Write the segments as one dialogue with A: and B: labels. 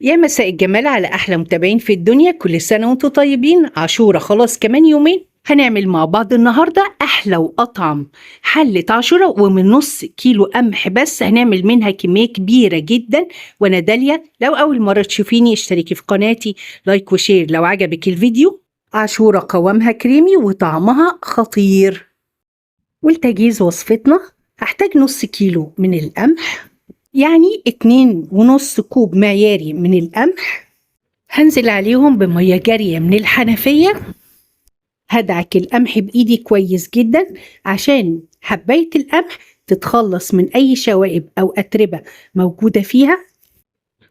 A: يا مساء الجمال على أحلى متابعين في الدنيا. كل سنة وانتم طيبين. عاشورة خلاص كمان يومين، هنعمل مع بعض النهاردة أحلى وأطعم حلة عاشورة، ومن نص كيلو قمح بس هنعمل منها كمية كبيرة جدا. وأنا داليا، لو أول مرة تشوفيني اشتركي في قناتي، like و share لو عجبك الفيديو. عاشورة قوامها كريمي وطعمها خطير. ولتجهيز وصفتنا هحتاج نص كيلو من القمح، يعني 2.5 كوب معياري من القمح. هنزل عليهم بمية جارية من الحنفية. هدعك القمح بإيدي كويس جدا عشان حباية القمح تتخلص من أي شوائب أو أتربة موجودة فيها.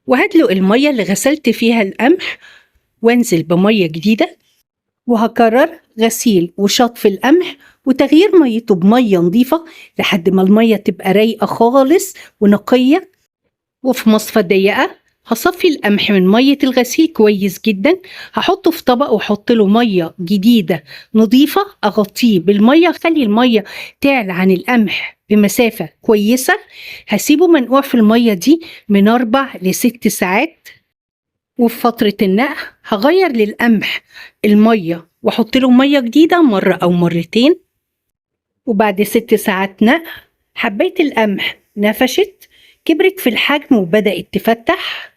A: وهدلق المية اللي غسلت فيها القمح وانزل بمية جديدة، وهكرر غسيل وشطف القمح وتغيير ميته بمية نظيفة لحد ما المية تبقى رايقة خالص ونقية. وفي مصفى ضيقة هصفي القمح من مية الغسيل كويس جدا، هحطه في طبق واحط له مية جديدة نظيفة، اغطيه بالمية، اخلي المية تعلى عن القمح بمسافة كويسة. هسيبه منقوع في المية دي من 4 ل6 ساعات. وفي فترة النقع هغير للقمح المية واحط له مية جديدة مرة أو مرتين. وبعد 6 ساعات نقع حباية القمح نفشت، كبرت في الحجم وبدأت تفتح.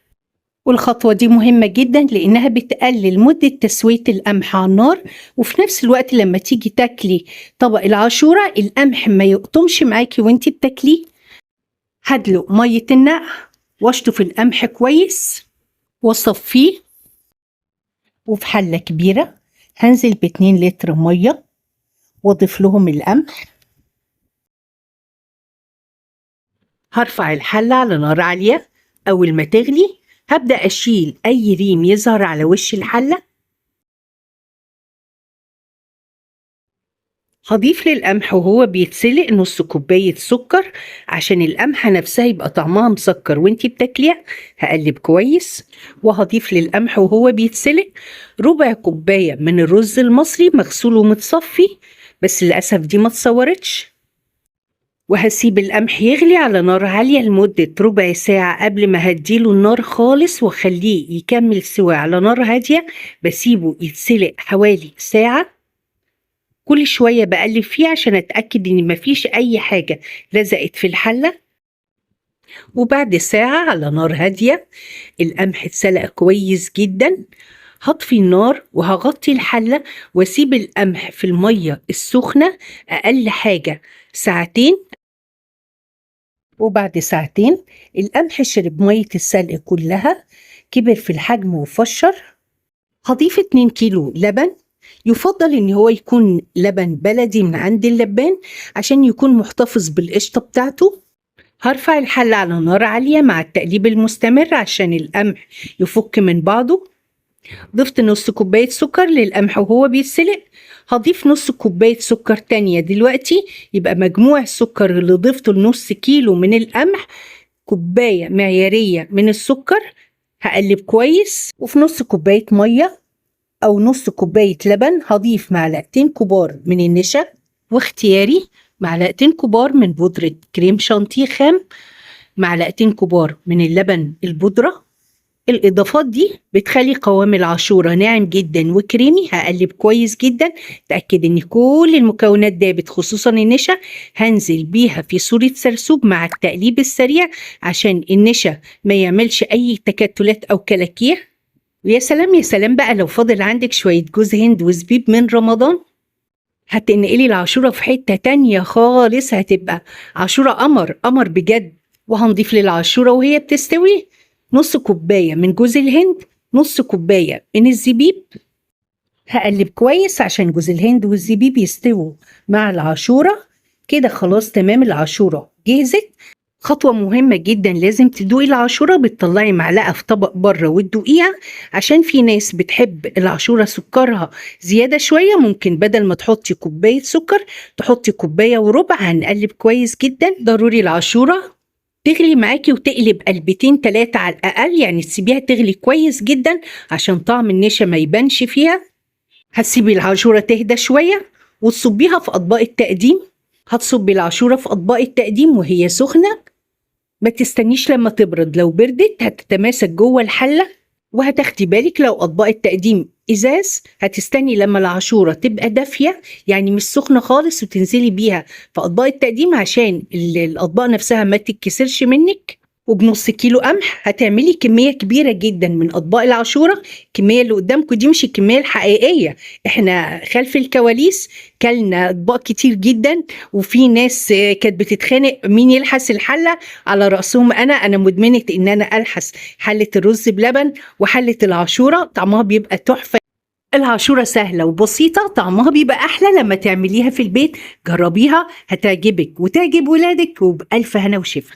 A: والخطوة دي مهمة جدا لأنها بتقلل مدة تسوية القمح على النار، وفي نفس الوقت لما تيجي تاكلي طبق العاشورة القمح ما يقطمش معاكي وانتي بتاكليه. هدلق مية النقع واشطف القمح كويس واصفيه. وفي حلة كبيرة هنزل ب2 لتر مية واضيف لهم القمح. هرفع الحلة على نار عالية، أول ما تغلي هبدأ أشيل أي ريم يظهر على وش الحلة. هضيف للقمح وهو بيتسلق نص كوباية سكر عشان القمحة نفسها يبقى طعمها مسكر وانتي بتاكليها. هقلب كويس. وهضيف للقمح وهو بيتسلق ربع كوباية من الرز المصري مغسول ومتصفي، بس للأسف دي ما اتصورتش. وهسيب القمح يغلي على نار عالية لمدة ربع ساعة قبل ما هديله النار خالص واخليه يكمل سوا على نار هادية. بسيبه يتسلق حوالي ساعة، كل شوية بقلب فيه عشان اتأكد ان مفيش اي حاجة لزقت في الحلة. وبعد ساعة على نار هادية القمح اتسلق كويس جدا. هطفي النار وهغطي الحلة واسيب القمح في المية السخنة اقل حاجة ساعتين. وبعد ساعتين القمح شرب مية السلق كلها، كبر في الحجم وفشر. هضيف 2 كيلو لبن، يفضل ان هو يكون لبن بلدي من عند اللبان عشان يكون محتفظ بالقشطة بتاعته. هرفع الحلة على نار عالية مع التقليب المستمر عشان القمح يفك من بعضه. ضفت نص كوباية سكر للقمح وهو بيتسلق. هضيف نص كوباية سكر تانية دلوقتي، يبقى مجموع السكر اللي ضفته لنص كيلو من القمح كوباية معيارية من السكر. هقلب كويس. وفي نص كوباية مية أو نص كوباية لبن هضيف معلقتين كبار من النشا، واختياري معلقتين كبار من بودرة كريم شانتيه خام، معلقتين كبار من اللبن البودرة. الإضافات دي بتخلي قوام العاشورة ناعم جدا وكريمي. هقلب كويس جدا، تأكد ان كل المكونات دابت خصوصا النشا. هنزل بيها في صورة سرسوب مع التقليب السريع عشان النشا ما يعملش اي تكتلات او كلاكيع. ويا سلام يا سلام بقى لو فاضل عندك شوية جوز هند وزبيب من رمضان، هتنقلي العاشورة في حتة تانية خالص، هتبقى عاشورة قمر قمر بجد. وهنضيف للعاشورة وهي بتستوي نص كوباية من جوز الهند، نص كوباية من الزبيب. هقلب كويس عشان جوز الهند والزبيب يستووا مع العاشورة. كده خلاص تمام، العاشورة جهزت. خطوة مهمة جدا، لازم تدوقي العاشورة، بتطلعي معلقة في طبق بره وتدوقيها، عشان في ناس بتحب العاشورة سكرها زيادة شوية، ممكن بدل ما تحطي كوباية سكر تحطي كوباية وربع. هنقلب كويس جدا. ضروري العاشورة تغلي معاكي وتقلب قلبتين 3 على الأقل، يعني تسيبيها تغلي كويس جدا عشان طعم النشا ما يبانش فيها. هتسيبي العاشورة تهدى شوية وتصبيها في أطباق التقديم. هتصبي العاشورة في أطباق التقديم وهي سخنة. ما تستنيش لما تبرد، لو بردت هتتماسك جوه الحلة. وهتاخدي بالك لو اطباق التقديم ازاز هتستني لما العاشوره تبقى دافيه، يعني مش سخنة خالص، وتنزلي بيها في اطباق التقديم عشان الاطباق نفسها ما تتكسرش منك. وبنص كيلو قمح هتعملي كمية كبيرة جدا من اطباق العاشوره. الكمية اللي قدامكم دي مش الكمية الحقيقية، احنا خلف الكواليس كلنا اطباق كتير جدا، وفي ناس كانت بتتخانق مين يلحس الحلة، على راسهم انا مدمنه ان انا الحس حله الرز بلبن وحله العاشوره، طعمها بيبقى تحفة. العاشوره سهلة وبسيطة، طعمها بيبقى احلى لما تعمليها في البيت. جربيها هتعجبك وتعجب ولادك، وبألف هنا وشفا.